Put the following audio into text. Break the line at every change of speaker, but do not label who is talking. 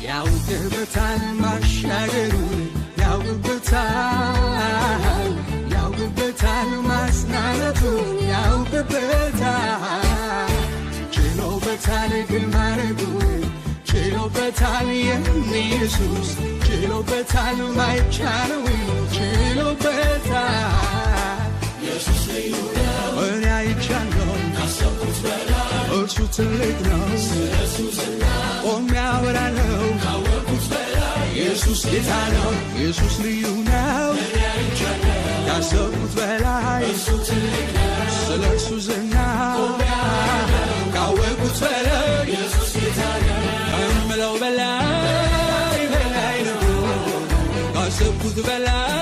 ያውቅበታል ማሻገሩን፣ ያውቅበታል፣ ያውቅበታል ማጽናናቱን፣ ያውቅበታል። ችሎበታል ድል ማረጉን፣ ችሎበታል የኔ ኢየሱስ፣ ችሎበታል ማይቻለውን ችሎበታል። እኔ አይቻለሁ፣ እርሱ ትልቅ ነው። ቆሜ አወራለሁ፣ ኢየሱስ ጌታ ነው። ኢየሱስ ልዩ ነው። ካሰብኩት በላይ ስለ እርሱ ዝና፣ ካወቅኩት በላይ፣ ከምለው በላይ በላይ ነው። ካሰብኩት በላይ።